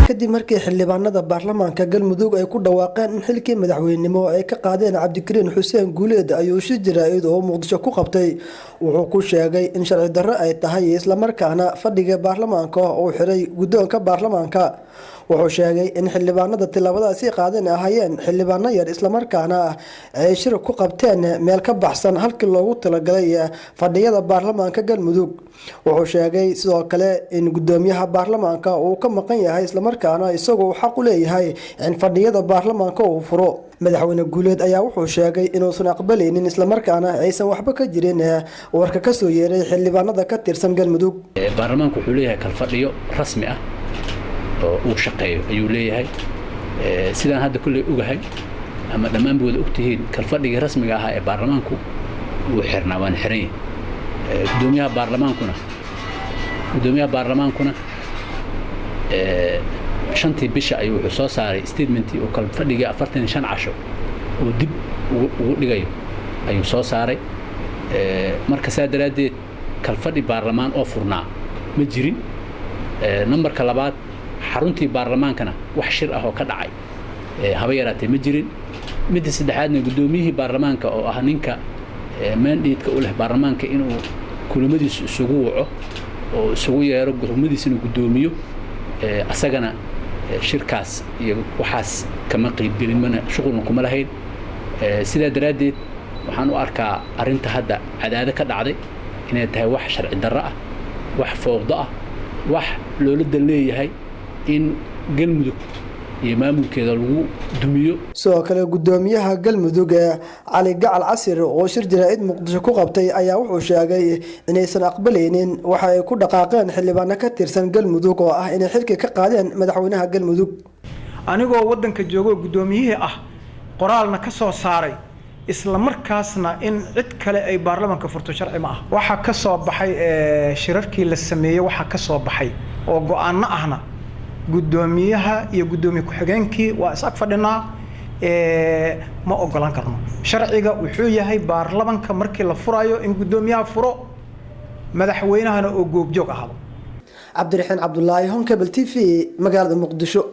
Kadib markii xildhibaanada baarlamaanka Galmudug ay ku dhawaaqeen in xilkii madaxweynenimo ay ka qaadeen Cabdikariin Xuseen Guuleed, ayuu shir jaraa'id oo Muqdisho ku qabtay wuxuu ku sheegay in sharci darro ay tahay, islamarkaana fadhiga baarlamaanka uu xiray guddoonka baarlamaanka. Wuxuu sheegay in xildhibaanada tillaabadaasi qaadeen ahaayeen xildhibaano yar, islamarkaana ay shir ku qabteen meel ka baxsan halkii loogu talagalay fadhiyada baarlamaanka Galmudug. Wuxuu sheegay sidoo kale in gudoomiyaha baarlamaanka uu ka maqan yahay, islamarkaana isagoo xaq u leeyahay in fadhiyada baarlamaanka uu furo. Madaxweyne Guuleed ayaa wuxuu sheegay inuusan aqbalaynin, islamarkaana aysan waxba ka jirin warka kasoo yeeray xildhibaanada ka tirsan Galmudug. Baarlamaanku wuxuu leeyahay kalfadhiyo rasmi ah oo uu shaqeeyo ayuu leeyahay. Sidaan hadda kulley ogahay ama dhammaanba wada ogtihiin, kalfadhigii rasmiga ahaa ee baarlamaanku wuu xirnaa, waana xiran yahay. Gudoomiyaha baarlamaankuna 5-tii bisha ayuu wuxuu soo saaray statementii oo kalfadhigii 45 casho oo dib ugu dhigayo ayuu soo saaray. Marka saa daraaddeed kalfadhi baarlamaan oo furnaa ma jirin. Nambarka labaad, xaruntii baarlamaankana wax shir ah oo ka dhacay haba yaraatee ma jirin. Midda saddexaadna, guddoomiyihii baarlamaanka oo ah ninka mandate-ka u leh baarlamaanka inuu kulamadiisu isugu waco oo isugu yeero, kulamadiisina guddoomiyo, asagana shirkaas iyo waxaas kama qaybgelin, mana shuqulna kuma lahayn. Sidaa daraaddeed waxaan u arkaa arrinta hadda Cadaado ka dhacday inay tahay wax sharci darro ah, wax fowdo ah, wax loola leeyahay in Galmudug iyo maamulkeeda lagu dumiyo. Sidoo kale, gudoomiyaha Galmudug Cali Gacal Casir oo shir jaraa'id Muqdisho ku qabtay ayaa wuxuu sheegay inaysan aqbalaynin waxa ay ku dhaqaaqeen xildhibaano ka tirsan Galmudug oo ah inay xilkii ka qaadeen madaxweynaha Galmudug. Anigoo waddanka joogo, guddoomiyihii ah, qoraalna ka soo saaray, isla markaasna in cid kale ay baarlamanka furto sharci ma ah. Waxaa ka soo baxay shirarkii la sameeyey, waxaa ka soo baxay oo go-aanno ahna, guddoomiyaha iyo guddoomiye ku-xigeenkii waa is ag fadhinaa, ma ogolaan karno. Sharciga wuxuu yahay baarlamanka markii la furayo in guddoomiyaha furo, madaxweynahana oo goobjoog ahaado. Cabdiraxiin Cabdulaahi, Horn Cable TV, magaalada Muqdisho.